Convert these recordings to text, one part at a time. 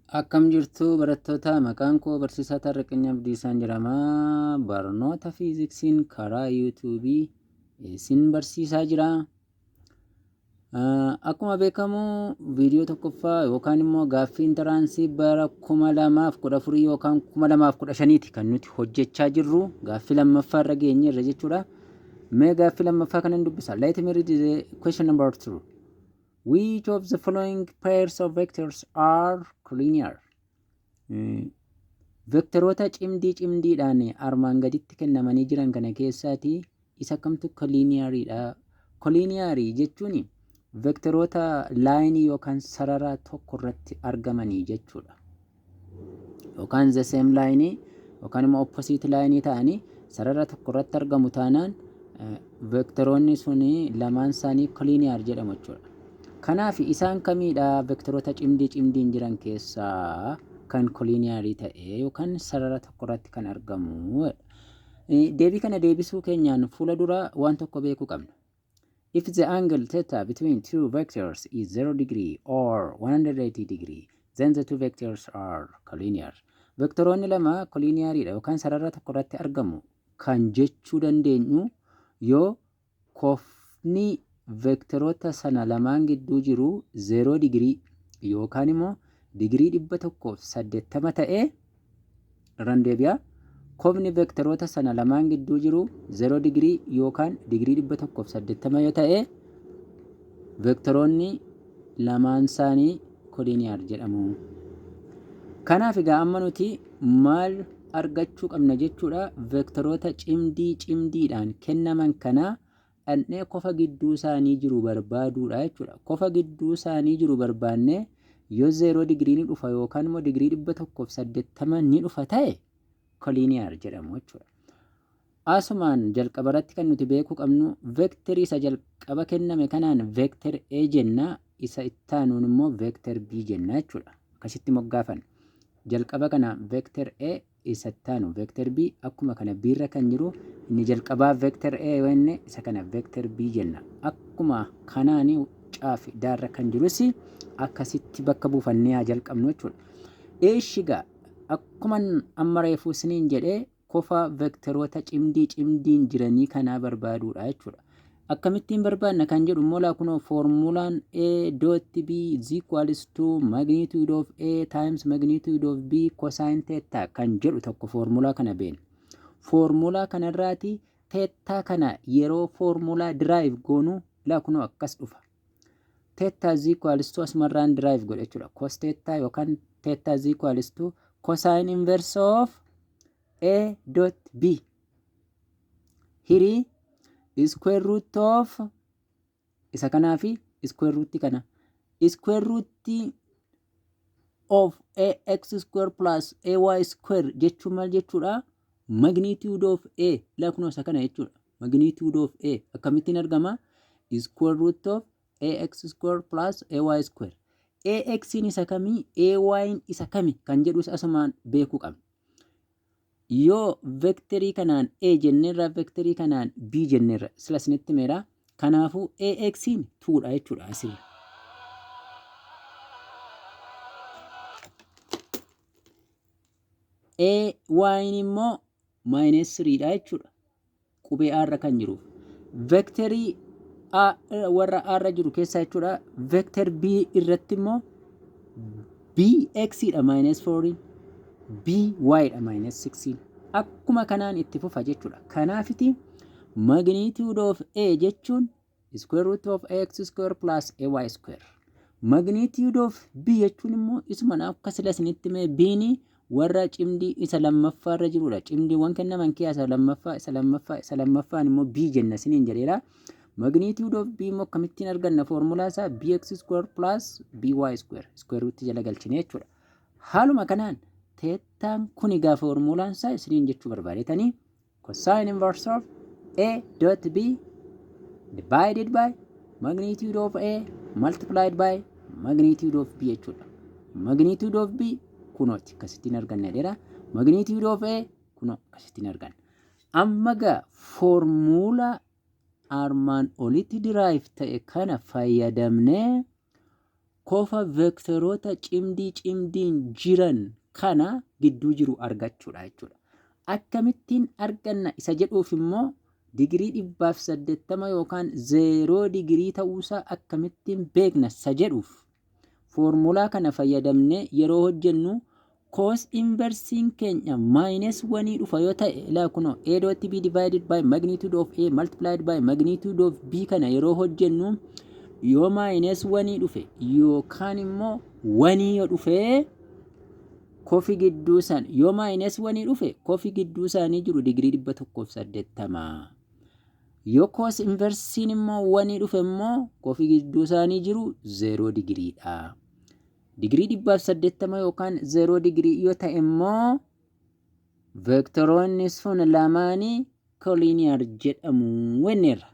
Akkam jirtu barattoota, maqaan koo Barsiisaa Taarraqany Abdiisaan jedhama. Barnoota fiiziksiin karaa yuutuubii isin barsiisaa jira. Akkuma beekamu viidiyoo tokkoffaa yookaan immoo gaaffii intaraansii bara 2014 yookaan 2015ti kan nuti hojjechaa jirru, gaaffii lammaffaa irra geenyeerra jechuudha. Mee gaaffii lammaffaa kanan dubbisa. Let me read the question number two. Which of the following pairs of vectors are collinear? Vekteroota cimdii cimdiidhaan armaan gaditti kennamanii jiran kana keessaatii isa kamtu collineariidha? Collinearii jechuun vekteroota laayinii yookaan sarara tokko irratti argamanii jechuudha. Yookaan the same line yookaan immoo opposite line ta'anii sarara tokko irratti argamu taanaan, vekteroonni sun lamaan isaanii collinear jedhamu jechuudha. Kanaaf isaan kamiidha vekteroota cimdii cimdiin jiran keessaa kan collinearii ta'e yookaan sarara tokko irratti kan argamu? Deebii kana deebisuu keenyaan fuula dura waan tokko beekuu qabna. If the angle theta between two vectors is 0 degree or 180 degree, then the two vectors are collinear. Vekteroonni lama collineariidha yookaan sarara tokko irratti argamu kan jechuu dandeenyu yoo kofni vekteroota sana lamaan gidduu jiru 0 digirii yookaan immoo digirii 180 ta'ee. Irran deebi'a. Kofni vekteroota sana lamaan gidduu jiru 0 digirii yookaan digirii 180 yoo ta'e, vekteroonni lamaan isaanii collinear jedhamu. Kanaaf egaa amma nuti maal argachuu qabna jechuudha? Vekteroota cimdii cimdiidhaan kennaman kana dhaqnee kofa gidduu isaanii jiru barbaaduudha jechuudha. Kofa gidduu isaanii jiru barbaannee yoo 0 digirii ni dhufa yookaan immoo digirii 180 ni dhufa ta'e, collinear jedhamu jechuudha. Asumaan jalqaba irratti kan nuti beekuu qabnu, vekterii isa jalqaba kenname kanaan vector A jenna, isa ittaanuun immoo vector B jenna jechuudha. Akkasitti moggaafanna. Jalqaba kana vector A, isa ittaanu vector B, akkuma kana B irra kan jiru inni jalqabaa vector A yoo jenne, isa kana vector B jenna. Akkuma kanaani caafi daarra kan jirus akkasitti bakka buufannee haa jalqabnu jechuudha. Eeshi gaa, akkuma amma reefuu isiniin jedhee, kofa vekteroota cimdii cimdiin jiranii kanaa barbaaduudha jechuudha. Akkamittiin barbaadna kan jedhu immoo, laa kunoo foormulaan A dot B is equals to magnitude of A times magnitude of B cosine theta kan jedhu tokko, foormulaa kana beekna. Foormulaa kanarraati theta kana yeroo foormulaa derive goonu, laa kunoo akkas dhufa. Theta is equals to, asumarraan derive godha jechuudha. Cos theta yookaan theta is equals to cosine inverse of A dot B hirii square root of isa kanaa fi square root kana. Square root of ax square plus ay square jechuun maal jechuudha? Magnitude of A, laa kunoo isa kana jechuudha. Magnitude of A akkamittiin argama? Square root of ax square plus ay square. Ax isa kamii, ay isa kami kan jedhus asumaan beekuu qabna. Yoo vekterii kanaan A jenneerra, vekterii kanaan B jenneerra, sila isinitti meera. Kanaafuu AX 2 dha jechuudha asirra. AY immoo minus 3 dha jechuudha. Qubee A irra kan jiruuf. Vekterii A warra A irra jiru keessaa jechuudha. Vekter B irratti immoo BX dha minus 4, BY dha minus 6. Akkuma kanaan itti fufa jechuudha. Kanaafiti magnitude of A jechuun square root of ax square plus ay square. Magnitude of B jechuun immoo isuma akka sila isinitti mee B'n warra cimdii isa lammaffaa irra jirudha. Cimdiiwwan kennaman keessaa isa lammaffaa, isa lammaffaa, isa lammaffaan immoo B jenna isiniin jedheera. Magnitude of B immoo akkamittiin arganna? Foormulaa isaa bx square plus by square, square root jala galchine jechuudha. Haaluma kanaan teettaan kuni gaafa foormulaan isaa isiniin jechuu barbaadetanii cosine inverse of A dot B divided by magnitude of A multiplied by magnitude of B jechuudha. Magnitude of B kunooti akkasittiin arganna jedheera. Magnitude of A kunoo akkasittiin arganna. Amma gaa foormuulaa armaan olitti derive ta'e kana fayyadamnee Kofa veektaroota cimdii cimdiin jiran kana gidduu jiru argachuudha jechuudha. Akkamittiin arganna isa jedhuuf immoo, digirii 180 yookaan 0 digirii ta'uusaa akkamittiin beekna isa jedhuuf, foormulaa kana fayyadamnee yeroo hojjennu, cos inversiin keenya minus 1 dhufa yoo ta'e, ilaa kunoo, A dot B divided by magnitude of A multiplied by magnitude of B kana yeroo hojjennu, yoo minus 1 dhufe yookaan immoo 1 yoo dhufe, kofi gidduu san, yoo minus 1 dhufe, kofi gidduu isaanii jiru digirii 180. Yoo cos inversiin immoo 1 dhufe immoo, kofi gidduu isaanii jiru 0 digiriidha. Digirii 180 yookaan 0 digirii yoo ta'e immoo, veektoroonni sun lamaanii collinear jedhamu wenneerra.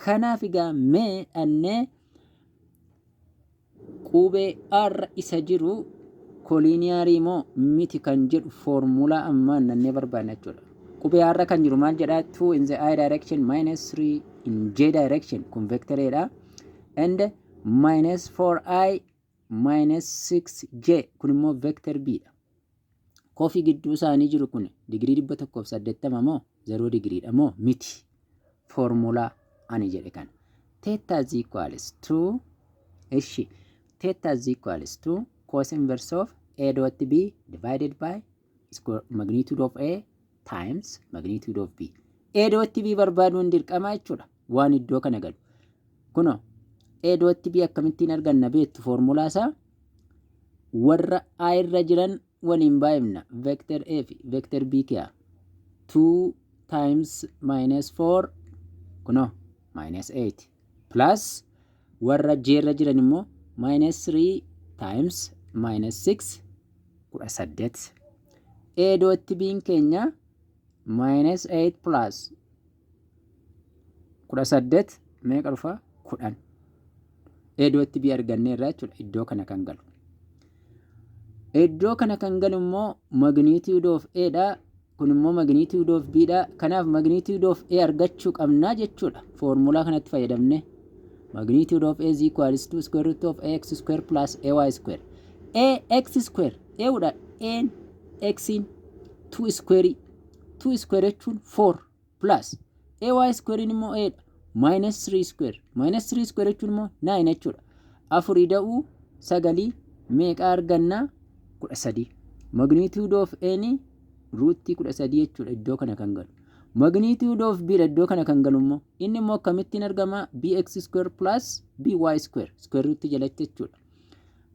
Kanaaf egaa mee dhannee qubee R isa jiru collinearii moo miti kan jedhu foormulaa ammaan nannee barbaadna jechuudha. Qubee R kan jiru maal jedhaa? 2 in the I direction minus 3 in J direction, kun vectoreedha. And minus 4i minus 6j, kun immoo vector B dha. Kofi gidduu isaanii jiru kun digirii 180 moo 0 digiriidha moo miti? Foormulaa ani jedhe kana. Theta is equals to, ishi, theta is equals to cos inverse of A dot B divided by square magnitude of A times magnitude of B. A dot B barbaaduun dirqama jechuudha waan iddoo kana galu. Kunoo, A dot B akkamittiin arganna beektu? Foormulaa isaa warra A irra jiran waliin baay'ifna. Vector A fi vector B kiyaa 2 times minus 4, kunoo, minus 8, plus warra J irra jiran immoo minus 3 times minus 6, 18. A dot B keenya minus 8 plus 18 meeqa dhufa? 10. A dot B arganneerra jechuudha iddoo kana kan galu. Iddoo kana kan galu immoo magnitude of A dha. Kun immoo magnitude of B dha. Kanaaf magnitude of A argachuu qabnaa jechuudha. Foormulaa kanatti fayyadamne. Magnitude of A is equals to square root of ax square plus ay square. A x square A dha. A x 2 square, 2 square jechuun 4, plus ay square immoo A dha. Minus 3 square, minus 3 square jechuun immoo 9 jechuudha. Afurii da'uu sagalii meeqa argannaa? 13. Magnitude of A ni rootii 13 jechuudha iddoo kana kan galu. Magnitude of B iddoo kana kan galu immoo, inni immoo akkamittiin argama? Bx square plus by square, square root jalatti jechuudha.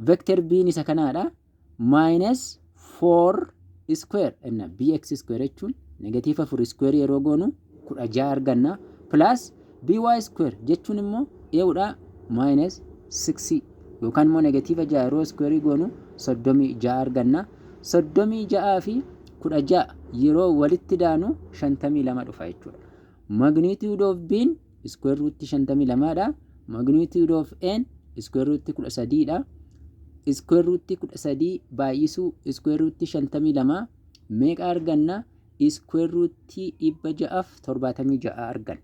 Vector B isa kanaadha. Minus 4 square enna, bx square jechuun negative 4 square yeroo goonu 16 arganna, plus by square jechuun immoo eewudha, minus 6 yookaan immoo negative 6 yeroo square goonu 36 arganna. 36 fi 16 yeroo walitti daanu 52 dhufa jechuudha. Magnitude of B square root 52 dha. Magnitude of A square root 13 dha. Square root 13 baay'isuu square root 52 meeqa arganna? Square root 676 arganna.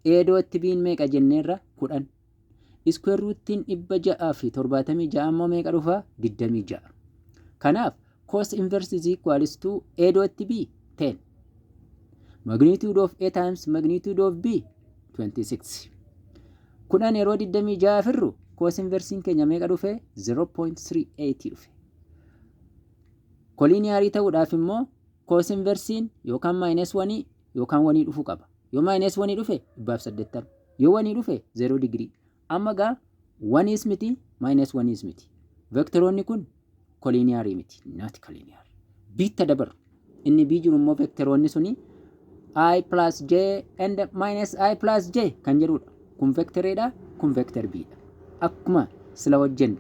A dot B meeqa jenneerra? 10. Square rootiin 676 immoo meeqa dhufa? 26. Kanaaf cos inverse is equals to A dot B 10. Magnitude of A times magnitude of B 26. 10 yeroo 26 firru, cos inversiin keenya meeqa dhufe? 0.38 dhufe. Collinearii ta'uudhaaf immoo cos inversiin yookaan minus 1 yookaan 1 dhufuu qaba. Yoo minus 1 dhufe 180. Yoo 1 dhufe 0 digirii. Amma gaa 1is miti, minus 1is miti. Vektoroonni kun collinearii miti. Not collinear. Biitta dabaru. Inni bii jiru immoo vektoroonni suni I plus j and minus I plus j kan jedhudha. Kun vector A dha, kun vector B dha. Akkuma sila hojjennu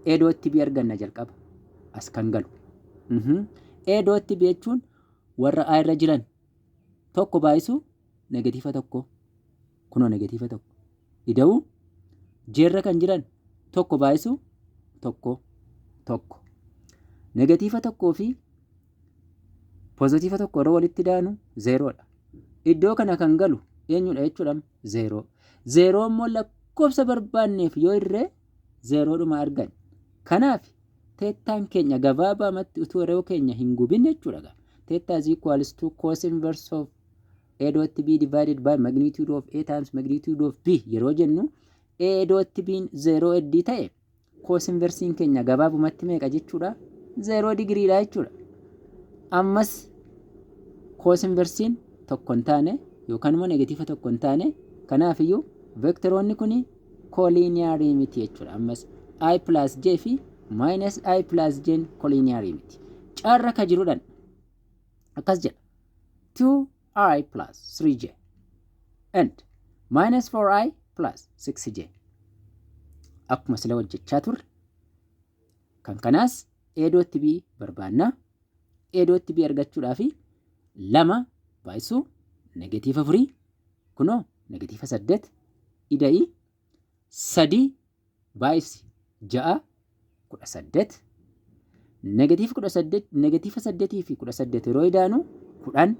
A dot B arganna jalqaba. As kan galu. A dot B jechuun warra I irra jiran tokko baay'isu negative tokko. Kunoo, negative tokko. Ida'uu J irra kan jiran tokko baay'isu tokko, tokko. Negative tokkoo fi positive tokko yeroo walitti daanu zeeroodha. Iddoo kana kan galu eenyudha jechuudha? Zeeroo. Zeeroo immoo lakkoofsa barbaanneef yoo irree Zeeroodhuma argan. Kanaaf thetaan keenya gabaabaamatti utuu yeroo keenya hin gubin jechuudha. Theta is equals to cos inverse of A dot B divided by magnitude of A times magnitude of B yeroo jennu, A dot B 0 eddii ta'e, cos inversiin keenya gabaabumatti meeqa jechuudha? 0 digiriidha jechuudha. Ammas cos inversiin tokko hin taane yookaan immoo negatiiva tokko hin taane. Kanaafiyyuu veektaroonni kun collinearii miti jechuudha. Ammas i plus j fi minus i plus j collinearii miti. Carra ka jirudhaan akkas jedha: 2i plus 3j and minus 4i plus 6j. Akkuma sila hojjechaa turre kan kanaas A dot B barbaanna. A dot B argachuudhaaf lama baay'isuu negatiiva afurii, kunoo negatiiva saddeet, ida'ii sadii baay'isi ja'a, 18. Negatiiva 18, negatiiva saddeetii fi 18 yeroo idaanu 10.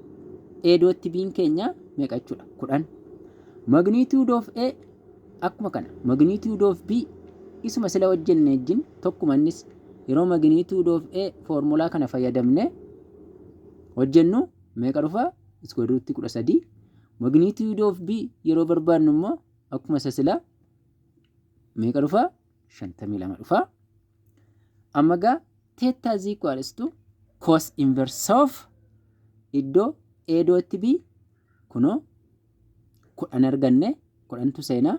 A dot B'n keenya meeqa jechuudha? 10. Magnitude of A akkuma kana, magnitude of B isuma sila hojjenne wajjin tokkuma. Innis yeroo magnitude of A foormulaa kana fayyadamne hojjennu meeqa dhufa? Square root 13. Magnitude of B yeroo barbaannu immoo akkuma isa sila meeqa dhufa? 52 dhufa. Amma gaa theta is equals to cos inverse of iddoo A dot B kunoo 10 arganne, 10tu seenaa,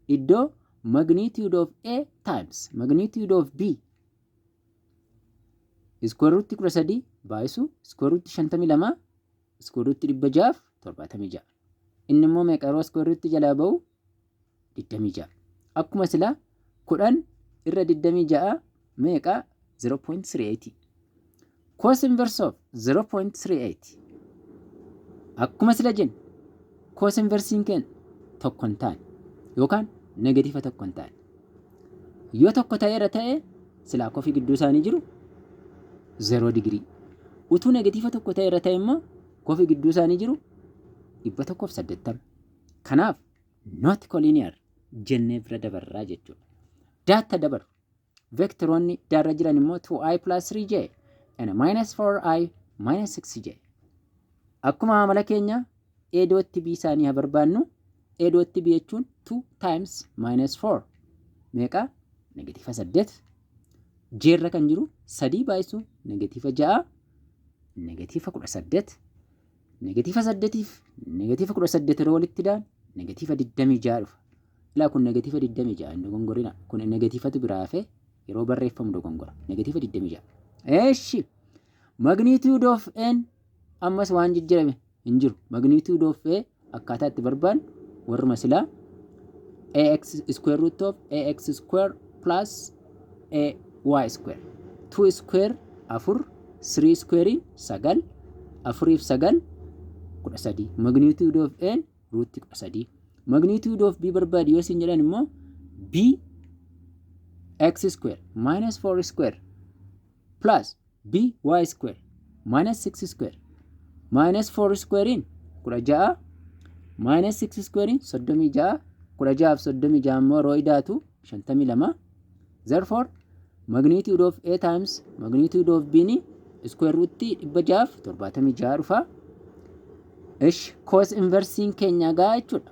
iddoo magnitude of A times magnitude of B square root 13 baay'isu square root 52 square root 676. Inni immoo meeqa yeroo square root jalaa ba'u? 26. Akkuma silaa 10 irra 26 meeqa? 0.38. Cos inverse of 0.38, akkuma sila jenne, cos inversiin keenya tokko hin taane yookaan negatiiva tokko hin taane. Yoo tokko ta'eera ta'e, silaa kofii gidduu isaanii jiru 0 digirii. Utuu negatiiva tokko ta'eera ta'e immoo kofii gidduu isaanii jiru 180. Kanaaf not collinear jennee bira dabarraa jechuudha. Daatta dabaru. Veektaroonni daarra jiran immoo 2i plus 3j and minus 4i minus 6j. Akkuma amala keenya A dot B isaanii haa barbaannu. A dot B jechuun 2 times minus 4 meeqa? Negatiiva 8. J irra kan jiru sadii baay'isu negatiiva 6, negatiiva 18. Negatiiva 8f negatiiva 18 yeroo walitti daan negatiiva 26 dhufa. Ilaa, kun negatiiva 26 hin dogongorina. Kun negatiivatu biraa hafe, yeroo barreeffamu dogongora. Negatiiva 26. Eeshi, magnitude of N ammas waan jijjiirame hin jiru. Magnitude of A akkaataa itti barbaannu warruma silaa, ax square root of ax square plus ay square. 2 square afur, 3 square sagal, afuriif sagal 13. Magnitude of N root 13. Magnitude of B barbaadi yoo isin jedhan immoo b x square minus 4 square plus b y square minus 6 square. Minus 4 squarein 16, minus 6 squarein 36. 16f 36 immoo yeroo idaatu 52. Therefore magnitude of A times magnitude of B ni square root 676 dhufa. Ish, cos inversiin keenya gaa jechuudha.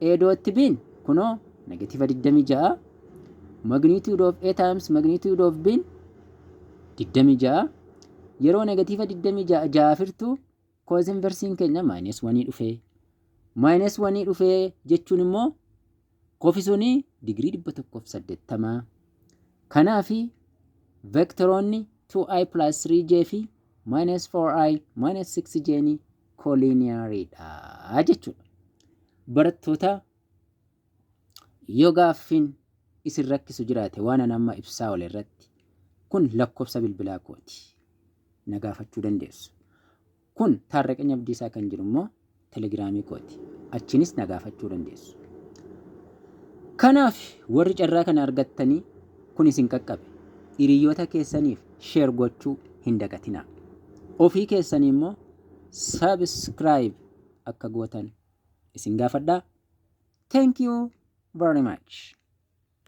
A dot B kunoo negatiiva 26, magnitude of A times magnitude of B 26. Yeroo negatiiva 26 jaafirtu cos inversiin keenya minus 1 dhufee. Minus 1 dhufee jechuun immoo kofi suni digirii 180. Kanaafi veektoroonni 2i plus 3j fi minus 4i minus 6j ni collineariidha jechuudha. Barattoota, yoo gaaffiin isin rakkisu jiraate waan an amma ibsaa ol irratti, kun lakkoofsa bilbilaa kooti. Na gaafachuu dandeessu. Kun Taarraqanya Abdiisaa kan jiru immoo telegiraamii kooti. Achinis na gaafachuu dandeessu. Kanaaf warri carraa kana argattanii kun isin qaqqabe, hiriyoota keessaniif share gochuu hin dagatinaa. Ofii keessanii immoo subscribe akka gootan isin gaafadhaa. Thank you very much.